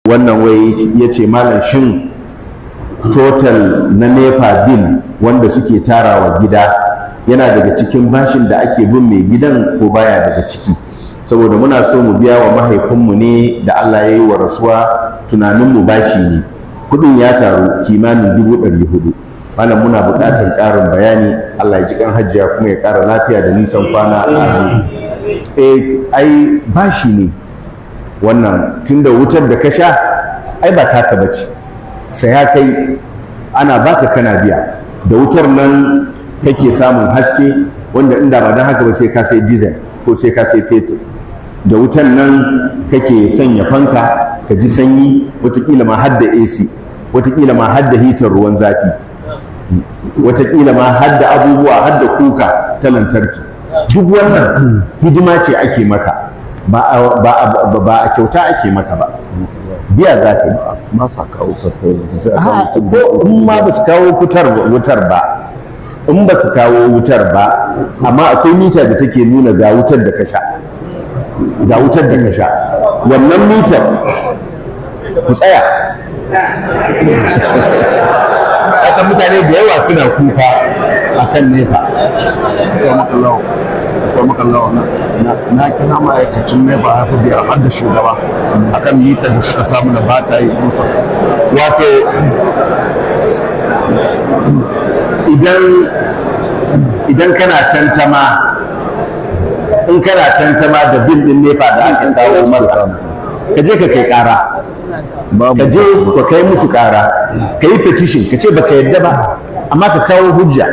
Wannan wai ya ce, "Malam, shin total na NEPA bill wanda suke tarawa gida yana daga cikin bashin da ake bin mai gidan ko baya daga ciki? Saboda muna so mu biya wa mahaifinmu ne da Allah ya yi wa rasuwa, tunaninmu bashi ne. Kudin ya taru kimanin 400,000. Malam, muna buƙatar ƙarin bayani. Allah ya ji kan hajjiya kuma ya ƙara lafiya da nisan kwana, amin." Eh, ai bashi ne wannan, tunda wutar da ka sha ai ba taka bace, saya kai, ana baka kana biya. Da wutar nan kake samun haske, wanda inda ba don haka ba sai ka sai diesel ko sai ka sai fetur. Da wutar nan kake sanya fanka ka ji sanyi, watakila ma har da AC, watakila ma har da hitar ruwan zafi, watakila ma har da abubuwa, har da kuka ta lantarki. Duk wannan hidima ce ake maka, ba a kyauta ake maka ba, biya za ka yi. Ba sa kawo wutar. Ko in ma ba su kawo wutar ba, in ba su kawo wutar ba, amma akwai mita da take nuna ga wutar da ka sha, ga wutar da ka sha. Wannan mitar, ku tsaya, kasan mutane da yawa suna kuka akan NEPA. Na kira ma'aikacin NEPA ya fi biyar, har da shugaba, akan mitar da suka samu da ba ta yi musu. Wato idan kana tantama, in kana tantama da bill din NEPA da aka kawo maka, ka je ka kai kara, ka je ka kai musu kara, ka yi petition, ka ce baka yadda ba, amma ka kawo hujja.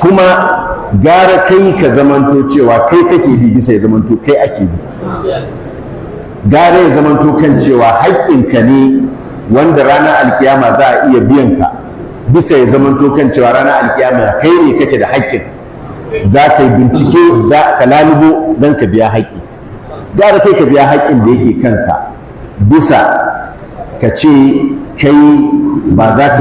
Kuma gara kai ka zamanto cewa kai kake bi bisa ya zamanto kai ake bi. Gara ya zamanto kan cewa haƙƙinka ne wanda ranar alkiyama za a iya biyan ka, bisa ya zamanto kan cewa ranar alkiyama kai ne kake da haƙƙin, za ka yi bincike, za ka lalubo don ka biya haƙƙi. Gara kai ka biya haƙƙin da yake kanka bisa ka ce kai ba za ka